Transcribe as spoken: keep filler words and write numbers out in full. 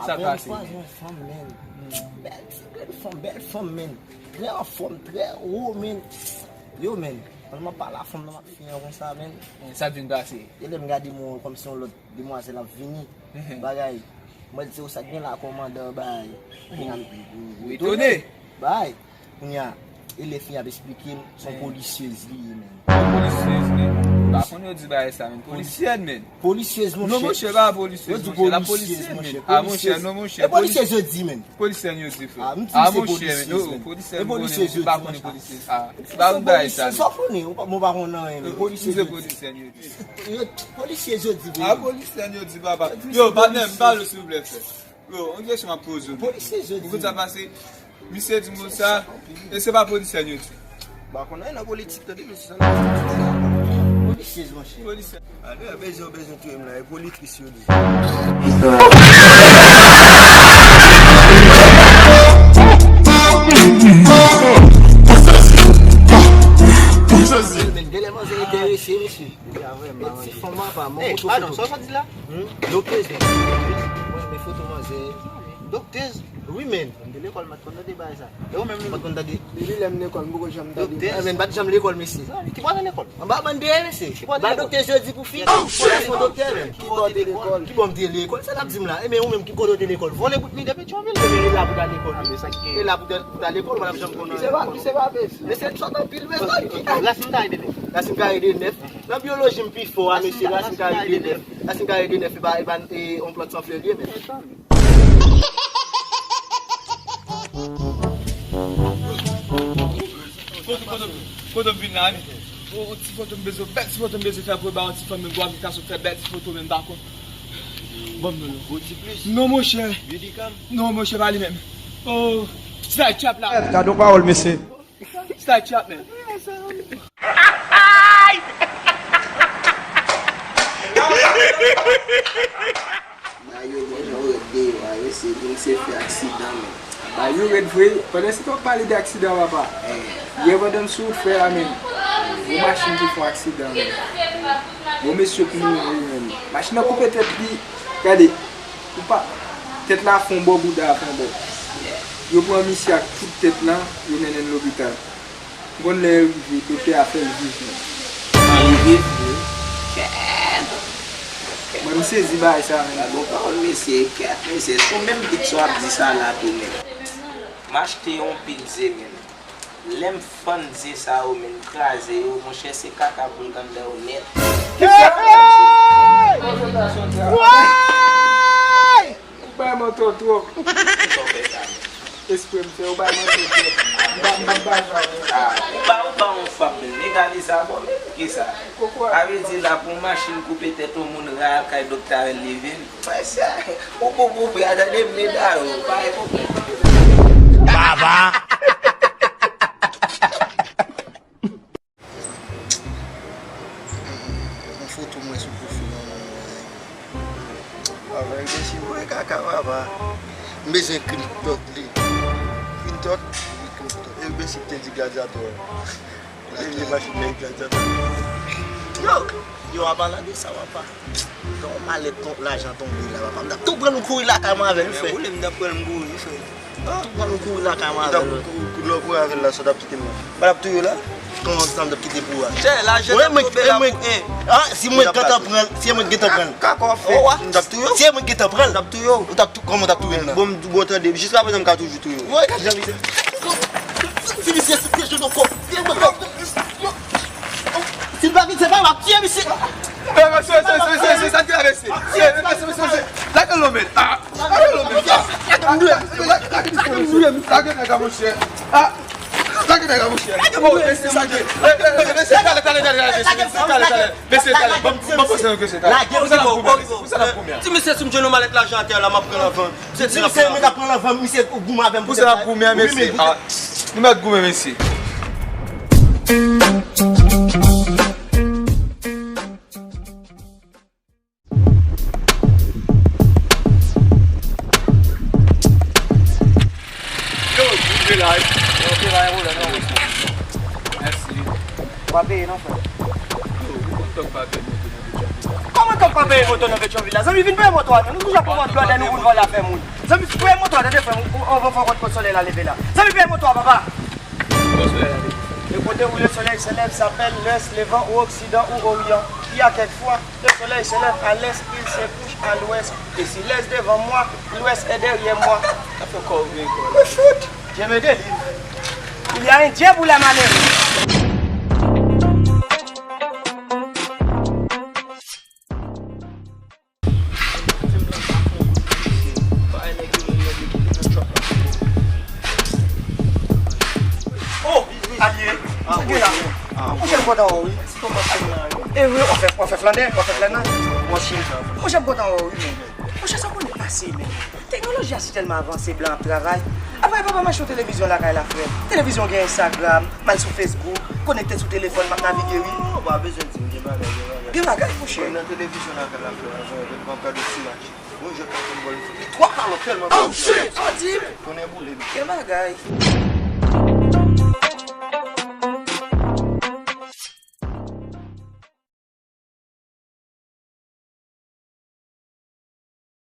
Sa pase? Apre m kwaze yon fanm, men. Bèl ti grenn fanm, bèl fanm, men. Trè anfòm, trè wo, men. Yo, men. Pandan m ap pale a fanm nan, m ap fè yon konsa, men. Sa vin pase? E lè m gade mwen kòmsi yon lòt demwazèl ap vini. Bagay. Mwen di se ou sa k gen la, kòmandan, bay. Ou etone. Bay. Kounye a, e lè fi ap esplike m, se yon polisyèz li ye, men. Polisyèz, men. M pa konn yo di bagay sa, men. Polisyèz, men. Polisyèz, monchè. Non, monchè, pa polisyèz, monchè. La polisyèz, men. A, monchè, non, monchè. E polisyèz yo di, men. Polisyèz yo di, frè. A, monchè, men. E polisyèz yo di, monchè. E polisyèz yo di, monchè. Sa w konnen, ou pa konn anyen, men. Polisye yo di, wi. A, polisye yo di, papa. Yo, patnè, m pale, silvouplè, frè. Yo, yon kesyon m ap poze w. Polisye yo di. Ou konn sa pase? Misye di m konsa, e se pa polisye yo di. M pa konn anyen nan politik, tande, mesye, sa. Polisye, monchè. Polisye. Ale, bezwen, bezwen touye m la, e politik yo di. Men, genlè manzè enterese, mesye. Ti fanm apa, mwen. Ey, padon, sa w sot di la? Doktèz, men. Mwen, men foto manzè. Doktèz? Wi, men. M te lekòl, m pa t konn tande bagay sa. E ou menm, Lili? M pa t konn tande. Lili, lè m lekòl, m poko janm tande. Doktèz? E, men, m pa t janm lekòl, mesye. Ki bò w te lekòl? Anba bann dèyè, mesye. Ki bò w te lekòl? Ba doktèz yo di pou fi. Ki bò w te lekòl? Ki bò w te lekòl? Ki bò m te lekòl? Sa l ap di m la? E, men, ou menm, ki kote w te lekòl? Vòlè bout mi de Petyonvil. E, men, e la pou ta lekòl. E la pou ta, pou ta lekòl, w ap janm konn anyen. Ki se pa, ki se pa, mesye. Mesye, sot anpil, mesye. Rasin kare de nèf. Rasin kare de nèf. Nan byoloji m pi fò a, mesye, rasin kare de nèf. Rasin kare de nèf, e pa, e pa, e, yon plant san flè li ye, men. Kote, kote, kote m vin la, wi? O, o, ti foto m bezwen, bèl ti foto m bezwen fè pou ba yon ti fanm, men gwo aplikasyon fè bèl ti foto, men m pa konn. Ban m non, non. Gwo ti plis. Non, monchè. Beauty cam? Non, monchè, pa li menm. O, Snipe Trap la. Gade yon pawòl, mesye. Snipe Trap, men. Ba yo gen jan yo rèd deyò a, yo se vin se fè aksidan, men. Ba yo rèd vre, pandan se tan w ap pale de aksidan, papa. Yè pandan m sou wout, frè a, men. Yon machin ki fè yon aksidan, men. Yon mesye ki mouri, men. Machin nan koupe tèt li. Gade, ou pa, tèt la fè yon bò, bouda a fè yon bò. Yo pran misye ak tout tèt lan, yo mennen l lopital. M konn lè yo rive, doktè a fè l viv, men. An, li viv, wi. Kèt! Mwen, m sezi bagay sa, men. Gad yon pawòl, mesye, kèt, mesye. Se ou menm ki t sa w ap di sa la tou, men. M achte yon pil ze, men. Lè m fann ze sa yo, men, m kraze yo, monchè, se kaka pou l anndan yo nèt. Kisa? Hey! Woy! Ou bay manti w twòp. Kisa w fè sa? Espre m fè, ou bay manti w twòp. M pa, m pa, m pa jwe avè w. Ah, ou ba, ou ba yon fap, men, egalize avè w, men, kisa? Sa vle di la pou yon machin koupe tèt yon moun ray al kay doktè avè l leve l. Mwen se, ou bon pou pri a, tande m neda yo, pa gen pwoblèm. Baba. Yon foto mwen sou pwofil mwen, mwen wè. Avèk de si mwen kaka papa. M bezwen Clinton li. Clinton? Wi, Clinton. E mesi te di gladyatò. Yo, yo, apa la de sa, papa. Ton malèt, ton lajan tonbe la, papa. M t ap tou pran nou kouri lakay mwen avè l, frè. Woule, m t ap pran l, m kouri, frè. Ah, pran nou kouri lakay mwen avè l. Ou t ap kouri avè l la, sa w t ap kite m la. M pa t ap touye w la. Kòman sa m t ap kite pou ou a? Chè, lajan t ap tonbe la pou en. Ah, si mwen gentan pran l, si mwen gentan pran l. Kaka w ap fè? M t ap touye w. Si mwen gentan pran l. M t ap touye w. Ou t ap tou-, kòman w t ap touye m nan? Bon, m, bon, tande, jiska prezan m ka toujou touye w. Woy, gad jan misye. Si misye sou pye, je non kò. Si l pa vin, se pa m ap tiye misye. Mesye, mesye, mesye, mesye, sa travèse. Mesye, mesye, mesye, mesye. Lage l non, men. Ah, lage l non, men. Ah, lage l non, men. Lage nèg la, monchè. Ah, lage nèg la, monchè. Oh, mesye, sa gen. Eh, eh, eh, mesye, talè, talè, talè, talè, mesye, mesye, talè, talè. Mesye, talè, ban m, ban m poze yon kesyon, talè. Pou sa n ap goumen, mesye? Pou sa n ap goumen? Ti mesye, si m jwenn yon malèt lajan atè a la, m ap pran l anvan. Se di misye, mwen ka pran l anvan, misye, ou goumen avè m. Pou sa n ap goumen, mesye? Ah, nou mèt goumen, mesye. Yo, rive la, wi. Yo, rive la, wi, la, wi. Mèsi. Ou pa peye non, frè. Yo, ou konn tòk pa peye monte nan de tchòp. Kòman tòk Pa peye moto nan Petyonvil la. Zanmi, vin peye moto a non. Nou toujou ap pran blòdè, nou vin vòlè afè moun. Zanmi, peye moto a, tande frè m. Ou, ou, ou, ou, ou, solèy la leve la. Zanmi, peye moto a, papa. Et côté où le soleil se lève s'appelle l'est, levant ou occident ou orient. Il y a quelquefois, le soleil se lève à l'est, il se couche à l'ouest. Et si l'est devant moi, l'ouest est derrière moi. Sa fè kò w vye, kò. Mwen fout. Je me délivre. Il y a un diable pour la malheureuse. Oh, alye. Sa gen la? Monchè, m kontan wè w, wi. E wi, w ap fè, w ap fè flandè, w ap fè flandè. Monchè, m kontan wè w, wi, men. Monchè, sa w konnen pase, men. Teknoloji a si tèlman avanse, blan ap travay. Apa e pa pa mache yon televizyon lakay la, frè? Televizyon gen Instagram, m al sou Facebook, konekte sou telefòn, m ap navige, wi. Ou pa bezwen di m, gen bagay, gen bagay. Gen bagay, monchè. Nan televizyon lakay la, frè, avan, m ap gade ti match. Yon jwèt k ap foutbòl, li fout li twa kalòt tèlman. Oh, shit! Sa w di m? Konnen boule m. Gen bagay.